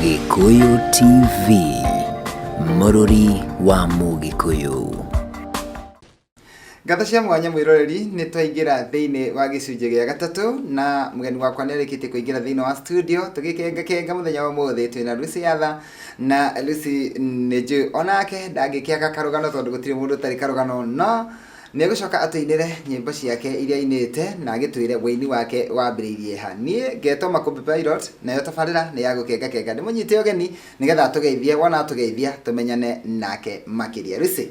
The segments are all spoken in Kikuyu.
Gĩkũyũ TV, mũrũri wa Mũgĩkũyũ. Ngatho cia mwanya mwĩroreri, nĩ twaingĩra thĩinĩ wa gĩcunjĩ gĩa gatatũ na mũgeni wakwa nĩ arĩkĩtie kũingĩra thĩinĩ wa studio. Tũgĩkengakenga mũthenya wa ũmũthĩ twĩna Lucy Yatha, na Lucy nĩ njũĩ onake ndangĩkĩaga karũgano tondũ gũtirĩ mũndũ ũtarĩ karũgano, no nĩ egũcoka atũinĩre nyĩmbo ciake iria ainĩte na agĩtwĩre wũini wake wambĩrĩirie ha. Niĩ ngetwo Makũmbĩ Pilot, nayo tabarĩra nĩ ya gũkengakenga. Ndĩmũnyite ũgeni nĩgetha atũgeithie, wona atũgeithia tũmenyane nake makĩria. Lucy,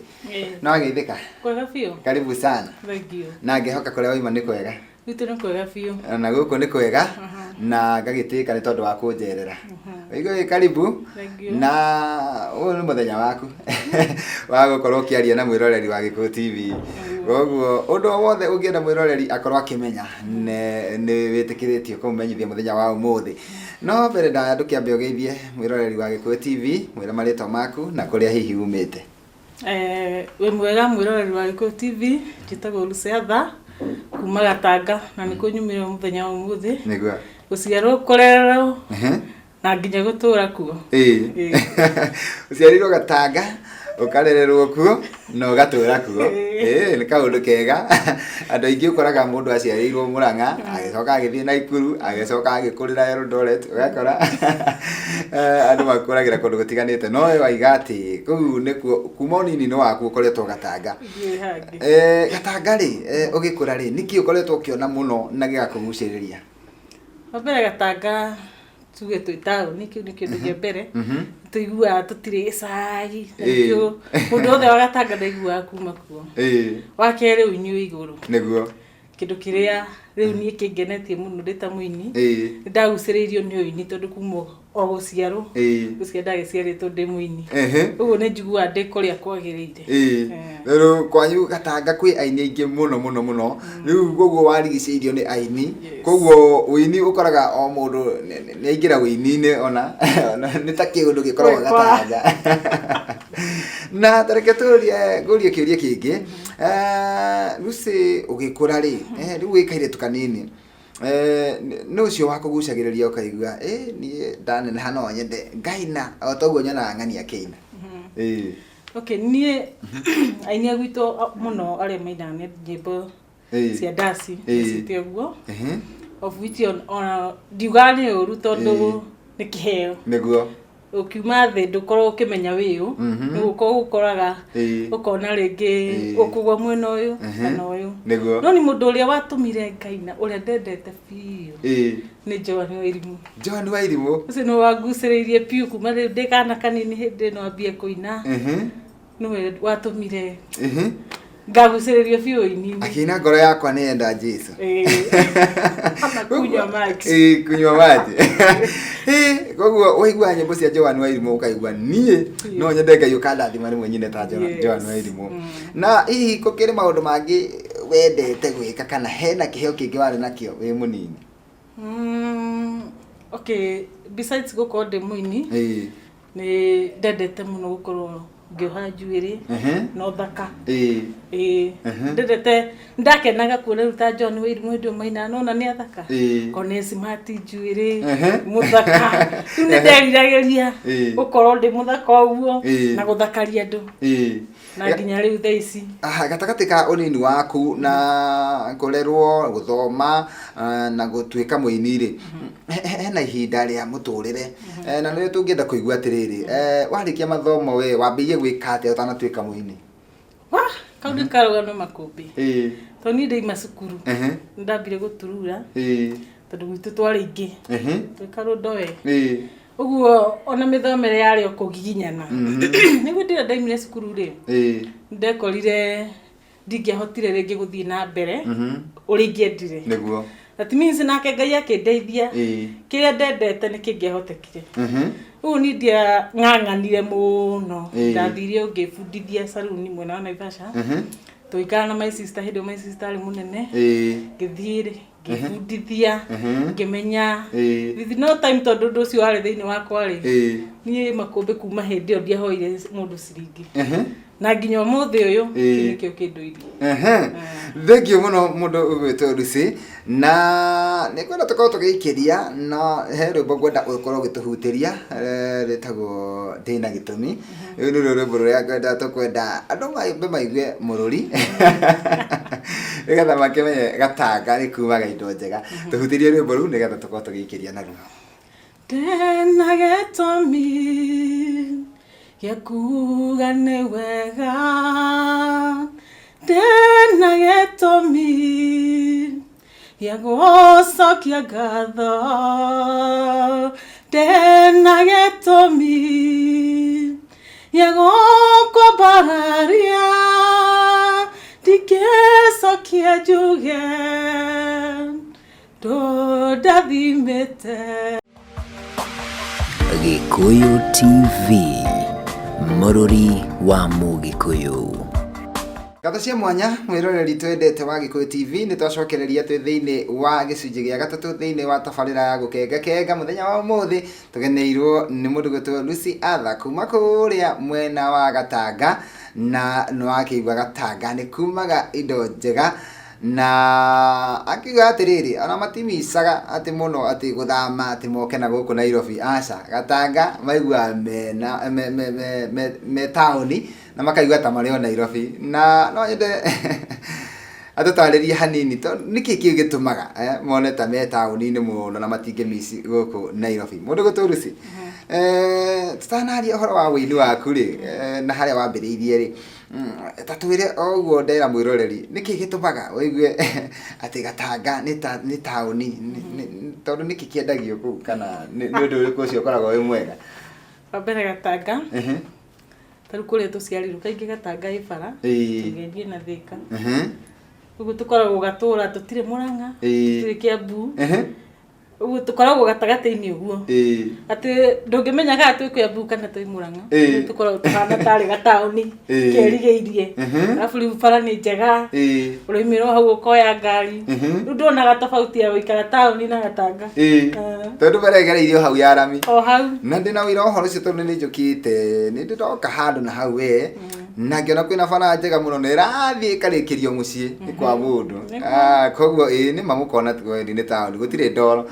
no ageithĩka. Kwega biũ. Karibu sana. Thank you. Na ngĩhoka kũrĩa waima nĩ kwega. Gwitũ nĩ kwega biũ. Na gũkũ nĩ kwega na ngagĩtĩka nĩ tondũ wa kũnjerera. Ũigua wĩ karibu. Thank you. Na ũyũ nĩ mũthenya waku wa gũkorwo ũkĩaria na mwĩroreri wa Gĩkũyũ TV. Koguo ũndũ o wothe ũngĩenda mwĩroreri akorwo akĩmenya nĩ wĩtĩkĩrĩtio kũmũmenyithia mũthenya wa ũmũthĩ. No mbere ndaya ndũkĩambe ũgeithie mwĩroreri wa Gĩkũyũ TV, mwĩre marĩtwa maku na kũrĩa hihi umĩte. Wĩ mwega mwĩroreri wa Gĩkũyũ TV, njĩtagwo Lucy Arthur kuma Gatanga na nĩkuo nyumire mũthenya wa ũmũthĩ. Nĩguo. Gũciarwo, kũrererwo na nginya gũtũra kuo. Ĩĩ. Ũciarĩirwo Gatanga, ũkarererwo kuo na ũgatũra kuo. Ĩĩ nĩ kaũndũ kega. Andũ aingĩ ũkoraga mũndũ aciarĩirwo Mũrang'a, agĩcoka agĩthiĩ Naikuru, agĩcoka agĩkũrĩra Eldoret, ũgakora andũ makũragĩra kũndũ gũtiganĩte. No we waiga atĩ kũu nĩkuo kuma ũnini-inĩ waku ũkoretwo Gatanga. Ndiũĩ hangĩ. Gatanga rĩ, ũgĩkũra rĩ, nĩkĩ ũkoretwo ũkĩona mũno na gĩgakũgucĩrĩria? Wa mbere Gatanga tuge twĩ taũni, kĩu nĩ kĩndũ kĩa mbere. Tũiguaga tũtirĩ gĩcagi, na nĩkĩo mũndũ wothe wa Gatanga ndaiguaga kuma kuo. Wa kerĩ ũini wĩ igũrũ. Nĩguo. Kĩndũ kĩrĩa rĩu niĩ kĩngenetie mũno ndĩ ta mũini, nĩ ndagucĩrĩirio nĩ ũini tondũ kuma o gũciarwo, gũciarwo ndagĩciarĩtwo ndĩ mũini. Ũguo nĩ njiguaga ndĩ kũrĩa kwagĩrĩire. Rĩu kwanyu Gatanga kwĩ aini aingĩ mũno mũno mũno, rĩu koguo warigicĩirio nĩ aini, koguo ũini ũkoraga o mũndũ nĩ aingĩra ũini-inĩ ona nĩ ta kĩũndũ gĩkoragwo Gatanga. Na ta reke tũrie ngũrie kĩũria kĩngĩ. Lucy ũgĩkũra rĩ, rĩu wĩ kairĩtu kanini, nũ ũcio wakũgucagĩrĩria ũkaigua niĩ ndaneneha no nyende ngaina o ta ũguo nyonaga ng'ania akĩina? Ĩĩ. Okay, niĩ aini a gwitũ mũno arĩa mainaga nĩ nyĩmbo cia ndaci nĩciĩte ũguo. Of which ona ndiugaga nĩ ũru tondũ nĩ kĩheo. Nĩguo. Ũkiuma thĩ ndũkoragwo ũkĩmenya wĩ ũ, nĩ gũka ũgũkoraga ũkona rĩngĩ ũkũgwa mwena ũyũ kana ũyũ. Nĩguo. No nĩ mũndũ ũrĩa watũmire ngaina ũrĩa ndendete biũ nĩ Joan Wairimũ. Joan Wairimũ. Ũcio nĩwe wangucĩrĩirie biũ kuma rĩu ndĩ kana kanini hĩndĩ ĩno ambie kũina. Nĩwe watũmire ngagucĩrĩrio biũ ũini-inĩ. Akĩina ngoro yakwa nĩ yenda Jesu. Ama kunywa maji. Ĩĩ, kunywa maji. Ĩĩ, koguo waigua nyĩmbo cia Joan Wairimũ ũkaigua niĩ no nyende Ngai ũkandathima rĩmwe nyine ta Joan Wairimũ. Na hihi gũkĩrĩ maũndũ mangĩ wendete gwĩka kana hena kĩheo kĩngĩ warĩ nakĩo wĩ mũnini? Okay, besides gũkorwo ndĩ mũini, nĩ ndendete mũno gũkorwo ngĩoha njuĩrĩ na ũthaka. Ĩĩ. Ndendete, ndakenaga kuona rĩu ta John Wairimũ hĩndĩ ĩyo mainaga nona nĩ athaka. Kona e smart njuĩrĩ, mũthaka. Rĩu nĩ nderiragĩria gũkorwo ndĩ mũthaka ũguo na gũthakaria andũ. Na nginya rĩu thaa ici. Aha, gatagatĩ ka ũnini waku na kũrerwo, gũthoma na gũtuĩka mũini rĩ, hena ihinda rĩa mũtũrĩre na nĩrĩo tũngĩenda kũigua atĩrĩrĩ, warĩkia mathomo we wambĩrĩirie gwĩka atĩa ũtanatuĩka mũini? Wah, kau nĩ karũgano makũmbĩ. Tondũ niĩ ndaima cukuru, nĩ ndambire gũturura, tondũ gwitũ twarĩ aingĩ, twĩ karũndo we. Ũguo ona mĩthomere yarĩ o kũgiginyana. Nĩguo ndĩrĩa ndaimire cukuru rĩ, ndekorire ndingĩahotire rĩngĩ gũthiĩ na mbere ũrĩa ingĩendire. Nĩguo. That means nake Ngai akĩndeithia, kĩrĩa ndendete nĩ kĩngĩahotekire. Rĩu niĩ ndiang'ang'anire mũno, ndathire o ngĩbundithia saruni mwena wa Naivasha, tũgĩikara na my sister hĩndĩ ĩyo my sister arĩ mũnene, ngĩthiĩ rĩ, Ngĩbundithia, ngĩmenya with no time, tondũ ũndũ ũcio warĩ thĩinĩ wakwa rĩ, niĩ makũmbĩ kuma hĩndĩ ĩyo ndiahoire mũndũ ciringi na nginya ũmũthĩ ũyũ. Kĩu nĩkĩo kĩndũirie. Thengiũ mũno mũndũ ũgwĩtwo Lucy, na nĩ ngwenda tũkorwo tũgĩikĩria na he rwĩmbo ngwenda ũkorwo ũgĩtũhutĩria, rwĩtagwo "Ndĩna Gĩtũmi". Rĩu nĩruo rwĩmbo rũrĩa ngwenda, tũkwenda andũ mambe maigue mũrũri nĩgetha makĩmenye Gatanga nĩ kumaga indo njega. Tũhutĩrie rwĩmbo rũu nĩgetha tũkorwo tũgĩikĩria naruo. Ndĩna gĩtũmi gĩa kuga nĩ wega, ndĩna gĩtũmi gĩa gũcokia ngatho, ndĩna gĩtũmi gĩa gũkwambararia, ndingĩcokia njuge ndũndathimĩte. Gĩkũyũ TV, mũrũri wa Mũgĩkũyũ. Ngatho cia mwanya, mwĩroreri twendete wa Gĩkũyũ TV. Nĩ twacokereria twĩ thĩinĩ wa gĩcunjĩ gĩa gatatũ thĩinĩ wa tabarĩra ya Gũkenga Kenga. Mũthenya wa ũmũthĩ tũgeneirwo nĩ mũndũ gwĩtwo Lucy Arthur kuma kũrĩa mwena wa Gatanga, na nĩ wakĩigua Gatanga nĩ kumaga indo njega, na akiuga atĩrĩrĩ, ona matimicaga atĩ mũno atĩ gũthama atĩ moke na gũkũ Nairobi. Aca, Gatanga maiguaga mena me taũni na makaigua ta marĩ o Nairobi. Na no nyende atũtarĩrie hanini tondũ nĩkĩ kĩu gĩtũmaga mone ta me taũni-inĩ mũno na matingĩmici gũkũ Nairobi. Mũndũ gwĩtwo Lucy, tũtanaria ũhoro wa wũini waku rĩ, na harĩa wambĩrĩirie rĩ, ta twĩre o ũguo ndera mwĩroreri nĩkĩ gĩtũmaga ũigue atĩ Gatanga nĩ taũni, tondũ nĩkĩ kĩendagio kũu, kana nĩ ũndũ ũrĩkũ ũcio ũkoragwo wĩ mwega? Wa mbere, Gatanga, ta rĩu kũrĩa tũciarirwo, kaingĩ Gatanga ĩ bara tũgĩthiĩ na Thĩka. Ũguo tũkoragwo gatũra, tũtirĩ Mũrang'a, tũtirĩ Kĩambu, ũguo tũkoragwo gatagatĩ-inĩ ũguo, atĩ ndũngĩmenya kana twĩ Kĩambu kana twĩ Mũrang'a. Rĩu tũkoragwo tũhana tarĩ gataũni kerigĩirie. Arabu rĩu bara nĩ njega, ũraumĩra o hau ũkoya ngari. Rĩu ndonaga tofauti ya gũikara taũni na Gatanga. Tondũ bara ĩgereirio hau ya rami. O hau. Na ndĩna wĩra wa ũhoro ũcio, tondũ nĩ njũkĩte, nĩ ndĩ ndoka handũ na hau we na ngĩona kwĩna bara njega mũno na ĩrathiĩ ĩkarĩkĩrio mũciĩ nĩ kwa mũndũ. Ah, koguo ĩĩ nĩ ma mũkona wendi nĩ taũni gũtirĩ ndoro.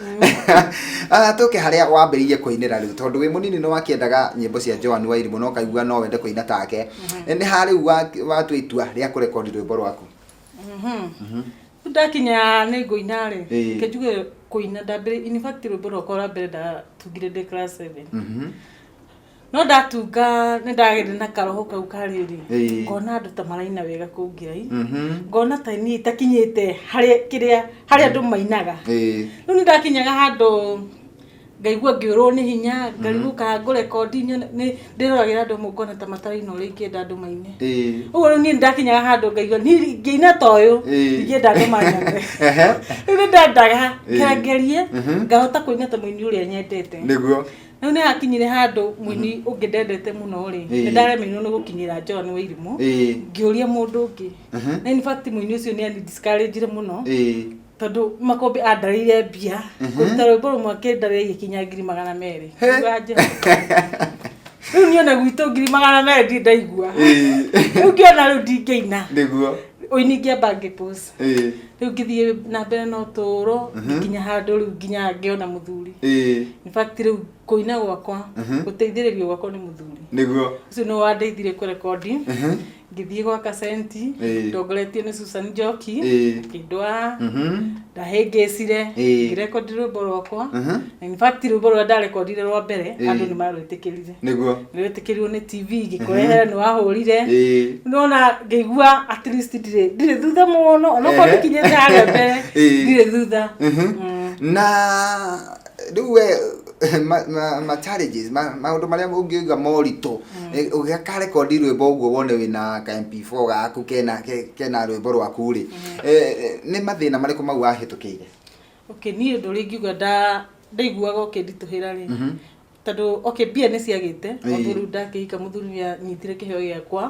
Ah, tũke harĩa wambĩrĩirie kũinĩra rĩu, tondũ wĩ mũnini nĩ wakĩendaga nyĩmbo cia Joan Wairimu na ũkaigua no wende kũina take. Nĩ ha rĩu watua itua rĩa kũrekondi rwĩmbo rwaku? Rĩu ndakinya nĩ ngũina rĩ, reke njuge kũina ndambĩrĩirie, in fact rwĩmbo rwakwa rwa mbere ndatungire ndĩ class 7. No ndatunga nĩ ndagĩire na karoho kau ka rĩrĩ, ngona andũ ta maraina wega kũngĩra i, ngona ta niĩ itakinyĩte harĩa kĩrĩa harĩa andũ mainaga. Rĩu nĩ ndakinyaga handũ ngaigua ngĩũrwo nĩ hinya, ngarigwo kana ngũrekondi nyone nĩ ndĩroragĩra andũ amwe ngona ta mataraina ũrĩa ingĩenda andũ maine. Ũguo rĩu niĩ nĩ ndakinyaga handũ ngaigua niĩ ngĩina ta ũyũ ndingĩenda andũ manyone. Rĩu nĩ ndendaga ngerie ngahota kũina ta mũini ũrĩa nyendete. Rĩu nĩ hakinyire handũ mũini ũngĩ ndendete mũno rĩ, nĩ ndaremeirwo nĩ gũkinyĩra John Wairimu, ngĩũria mũndũ ũngĩ. Na in fact mũini ũcio nĩ ani discourage mũno, tondũ makũmbĩ andarĩire mbia kũruta rwĩmbo rũmwe, akĩndarĩra igĩkinya 200,000. Ngiuga, "Jehova." Rĩu niĩ ona gwitũ 200,000 ndirĩ ndaigua. Rĩu ngĩona rĩu ndingĩina ũini, ngĩamba ngĩpause. Rĩu ngĩthiĩ na mbere na ũtũũro, nginya handũ rĩu nginya ngĩona mũthuri. In fact rĩu kũina gwakwa, gũteithĩrĩrio gwakwa nĩ mũthuri. Ũcio nĩwe wandeithirie kũrekondi. Ngĩthiĩ gwa Kasenti, ndongoretio nĩ Susan Njoki, akĩndwara, ndahĩngĩcire, ngĩrekondi rwĩmbo rwakwa. Na in fact rwĩmbo rũrĩa ndarekondire rwa mbere, andũ nĩ marwĩtĩkĩrire. Nĩ rwetĩkĩrirwo nĩ TV, ngĩkũrehera nĩ wahũrire. Nona ngĩigua at least ndirĩ thutha mũno, onokorwo ndikinyĩte harĩa mbere, ndirĩ thutha. Na rĩu we ma challenges, maũndũ marĩa ũngĩuga moritũ ũgĩkarekondi rwĩmbo ũguo wone wĩna ka MP4 gaku kena rwĩmbo rwaku rĩ, nĩ mathĩna marĩkũ mau wahĩtũkĩire? Okay, niĩ ũndũ ũrĩa ingiuga ndaiguaga ũkĩnditũhĩra rĩ, tondũ okay mbia nĩ ciagĩte, tondũ rĩu ndakĩhika mũthuri nĩ anyitire kĩheo gĩakwa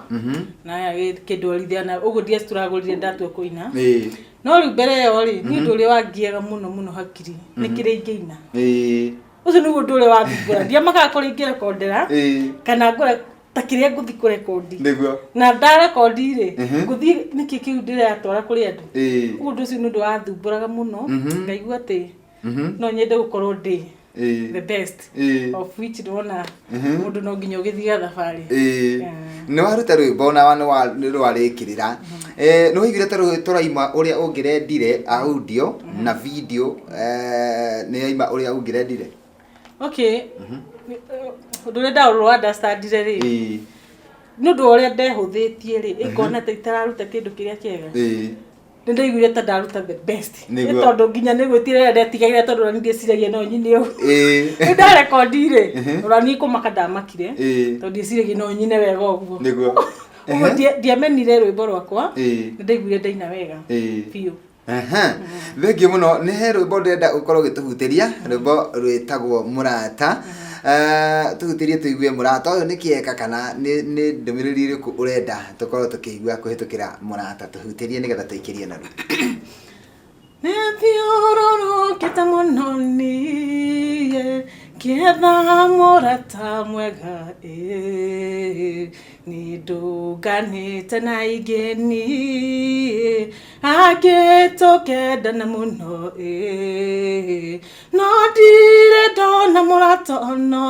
na akĩndwarithia, na ũguo ndiastruggle ndatua kũina. No rĩu mbere ĩyo rĩ, niĩ ũndũ ũrĩa wangiaga mũno mũno hakiri nĩ kĩrĩa ingĩina. Ũcio nĩguo ũndũ ũrĩa wathumbũra. Ndiamakaga kũrĩa ingĩrekondera kana ngũre ta kĩrĩa ngũthiĩ kũrekondi. Na ndarekondi rĩ, ngũthiĩ nĩkĩ kĩu ndĩratwara kũrĩ andũ. Ũguo ũndũ ũcio nĩ ũndũ wathumbũraga mũno, ngaigua atĩ no nyende gũkorwo ndĩ the best, of which ndĩrona mũndũ no nginya ũgĩthiaga thabarĩ. Nĩ waruta rwĩmbo na nĩ rwarĩkĩrĩra. Nĩ waiguire ta tũraima ũrĩa ũngĩrendire audio na video, nĩ yaima ũrĩa ũngĩrendire? Okay, ũndũ ũrĩa ndaũrwo understandire rĩ, nĩ ũndũ wa ũrĩa ndehũthĩtie rĩ, ĩngona ta itararuta kĩndũ kĩrĩa kĩega. Nĩ ndaiguire ta ndaruta the best. Nĩ tondũ nginya nĩ gwĩtigĩra ndetigagĩra, tondũ ona niĩ ndĩciragia no nyine ũguo. Rĩu ndarekondi rĩ, ona niĩ kũmaka ndamakire, tondũ ndĩciragia no nyine wega ũguo. Ũguo ndiamenire rwĩmbo rwakwa. Nĩ ndaiguire ndaina wega biũ. Aha. Thengiũ mũno. Nĩ he rwĩmbo ndĩrenda ũkorwo ũgĩtũhutĩria, rwĩmbo rwĩtagwo Mũrata. Tũhutĩrie tũigue mũrata ũyũ nĩ kĩeka kana nĩ ndũmĩrĩri ĩrĩkũ ũrenda tũkorwo tũkĩigua kũhĩtũkĩra Mũrata. Tũhutĩrie nĩgetha tũikĩrie naruo. Nĩthiũrũrũkĩte mũno niĩ ngĩetha mũrata mwega ĩĩ, nĩndũnganĩte na aingĩ niĩ angĩ tũkendana mũno ĩĩ, no ndirĩ ndona mũrata ona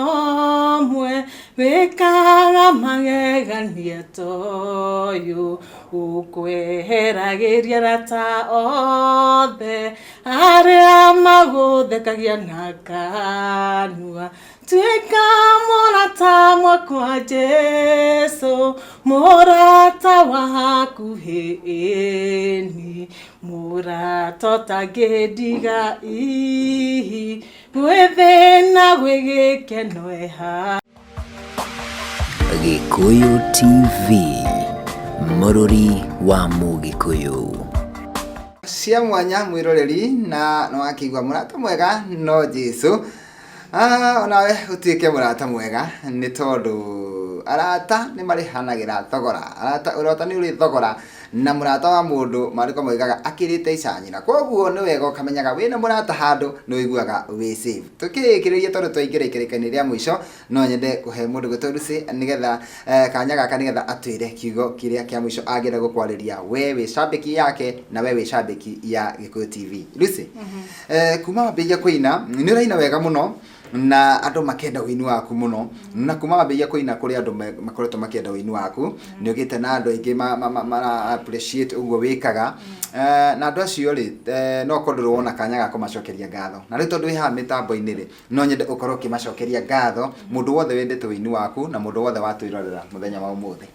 ũmwe wĩkaga magegania toyũ, ũkweheragĩria arata othe arĩa magũthekagia na kanua. Tuĩka mũrata mwakwa Jesu, mũrata wa hakuhĩ ĩni, mũrata ũtangĩndiga ihi gwĩ thĩna gwĩ gĩkeno eha. Gĩkũyũ TV, mũrũri wa Mũgĩkũyũ. Cia mwanya mwĩroreri, na nĩ wakĩigua mũrata mwega no Jesu. Onawe ũtuĩke mũrata mwega, nĩ tondũ arata nĩ marĩhanagĩra thogora. Arata, ũrata nĩ ũrĩ thogora, na mũrata wa mũndũ maandĩko moigaga akĩrĩte ica nyina. Koguo nĩ wega ũkamenyaga wĩna mũrata handũ nĩ ũiguaga wĩ safe. Tũkĩrĩkĩrĩria, tondũ twaingĩra ikereka-inĩ rĩa mũico, no nyende kũhe mũndũ gwĩtwo Lucy nĩgetha kanya gaka nĩgetha atwĩre kiugo kĩrĩa kĩa mũico angĩenda gũkwarĩria we wĩ cambĩki yake na we wĩ cambĩki ya Gĩkũyũ TV. Lucy, kuma wambĩrĩria kũina, nĩ ũraina wega mũno na andũ makenda ũini waku mũno, na kuma wambĩrĩria kũina kũrĩ andũ makoretwo makĩenda ũini waku, nĩ ũgĩte na andũ aingĩ mara appreciate ũguo wĩkaga. Na andũ acio rĩ, no korwo ndũrĩ wona kanya ga kũmacokeria ngatho, na rĩu tondũ wĩ haha mĩtambo-inĩ rĩ, no nyende ũkorwo ũkĩmacokeria ngatho, mũndũ wothe wendete ũini waku na mũndũ wothe watwĩrorera mũthenya wa ũmũthĩ.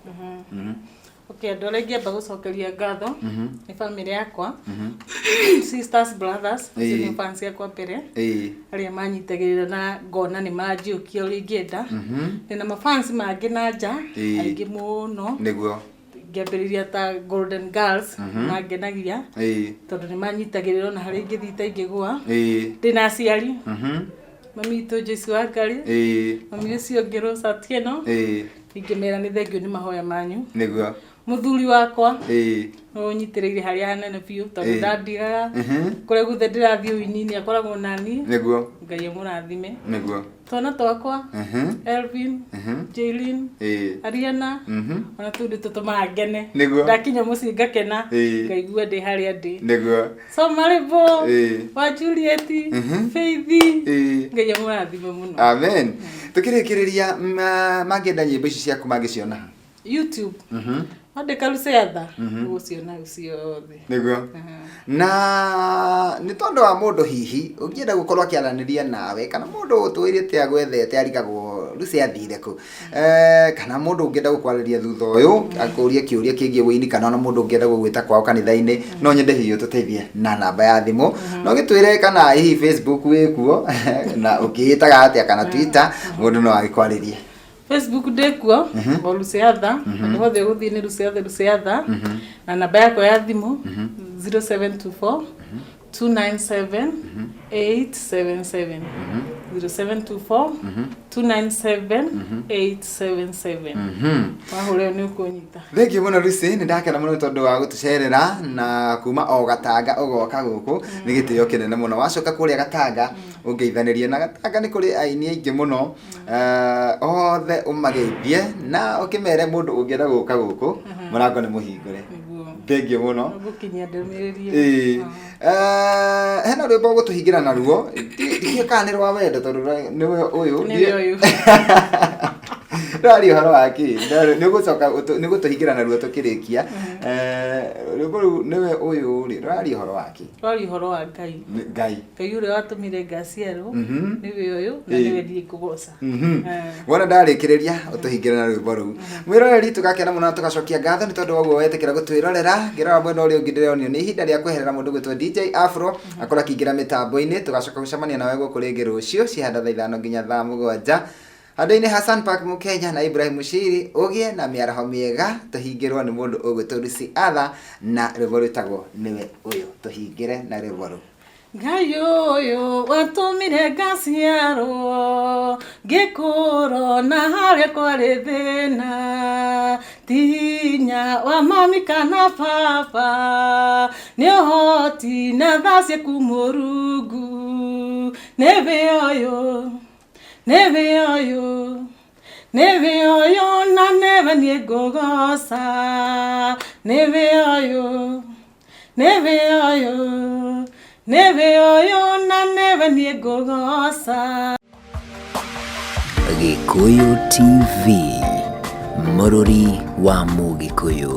Okay, andũ arĩa ingĩamba gũcokeria ngatho nĩ bamĩrĩ yakwa, sisters, brothers, acio nĩ fans yakwa mbere, arĩa manyitagĩrĩra na ngona nĩ manjiũkia ũrĩa ingĩenda. Ndĩna mafans mangĩ na nja aingĩ mũno. Ngĩambĩrĩria ta Golden Girls, mangenagia tondũ nĩ manyitagĩrĩra ona harĩa ingĩthiĩ itaingĩgũa. Ndĩna aciari, mami witũ Joyce Wangari, mami ũcio ũngĩ Rose Atieno. Ingĩmera nĩ thengiũ nĩ mahoya manyu. Mũthuri wakwa nĩ ũnyitĩrĩire harĩa hanene biũ, tondũ ndandigaga kũrĩa guothe ndĩrathiĩ ũini-inĩ, akoragwo nani. Ngai amũrathime. Twana twakwa, Elvin, Jaylin, Ariana, ona tũu nĩ tũtũmaga ngene. Ndakinya mũciĩ ngakena, ngaigua ndĩ harĩa ndĩ. So Marĩbo wa Juliet, Faith, Ngai amũrathime mũno. Amen. Tukĩrĩkĩrĩria, mangĩenda nyĩmbo ici ciaku mangĩciona ha? YouTube. Wandĩka Lucy Atha, ũgũciona ciothe. Na nĩ tondũ wa mũndũ hihi ũngĩenda gũkorwo akĩaranĩria nawe, kana mũndũ ũtũĩrĩte agwethete arigagwo Lucy athire kũ, kana mũndũ ũngĩenda gũkwarĩria thutha ũyũ akũrie kĩũria kĩgiĩ ũini, kana ona mũndũ ũngĩenda gũgwĩta kwao kanitha-inĩ, no nyende hihi ũtũteithie na namba ya thimũ, no gĩtwĩre kana hihi Facebook wĩkuo na ũkĩĩtaga atĩa, kana Twitter, mũndũ no agĩkwarĩrie. Facebook ndĩkuo o Lucy Atha, handũ hothe ũgũthiĩ nĩ Lucy Atha, Lucy Atha. Na namba yakwa ya thimũ 0724 297 877, 0724 297 877. Wahũra ĩyo nĩ ũkũnyita. Thengiũ mũno Lucy, nĩ ndakena mũno nĩ tondũ wa gũtũcerera na kuma o Gatanga ũgoka gũkũ, nĩ gĩtĩo kĩnene mũno. Wacoka kũrĩa Gatanga ũngeithanĩrie na Gatanga nĩ kũrĩ aini aingĩ mũno, othe ũmageithie na ũkĩmere mũndũ ũngĩenda gũka gũkũ mũrango nĩ mũhingũre. Nĩguo. Thengiũ mũno. Gũkinyia ndũmĩrĩri ĩyo. Ĩĩ. Hena rwĩmbo ũgũtũhingĩra naruo, ndiũĩ kana nĩ rwa wendo tondũ nĩwe ũyũ. Nĩwe ũyũ. Rwaria ũhoro wa kĩ? Nĩ ũgũcoka nĩ ũgũtũhingĩra naruo tũkĩrĩkia. Rwĩmbo rũu nĩwe ũyũ rĩ, rũraria ũhoro wa kĩ? Rwaria ũhoro wa Ngai. Ngai. Ngai ũrĩa watũmire ngaciarwo nĩwe ũyũ na nĩwe ndiĩ kũgoca. Wona ndarĩkĩrĩria ũtũhingĩre na rwĩmbo rũu. Mwĩroreri, tũgakena mũno na tũgacokia ngatho nĩ tondũ wa ũguo wetĩkĩra gũtwĩrorera. Ngĩrora mwena ũrĩa ũngĩ ndĩronio nĩ ihinda rĩa kweherera mũndũ gwĩtwo DJ Afro akorwo akĩingĩra mĩtambo-inĩ. Tũgacoka gũcemania nawe gũkũ rĩngĩ rũciũ cihanda thaa 5 nginya thaa 7. Handũ-inĩ ha Sunpark Mũkenya na Ibrahim Mushiri, ũgĩe na mĩaraho mĩega, tũhingĩrwo nĩ mũndũ ũgwĩtwo Lucy Arthur na rwĩmbo rwĩtagwo Nĩwe Ũyũ. Tũhingĩre na rwĩmbo rũu. Ngai ũyũ watũmire ngaciarwo ngĩkũrwo na harĩa kwarĩ thĩna, ti hinya wa mami kana baba, nĩ ũhoti na tha ciaku Mũrungu. Nĩwe ũyũ, nĩwe ũyũ, nĩwe ũyũ na nĩwe niĩ ngũgoca. Nĩwe ũyũ, nĩwe ũyũ, nĩwe ũyũ na nĩwe niĩ ngũgoca. Gĩkũyũ TV, mũrũri wa Mũgĩkũyũ.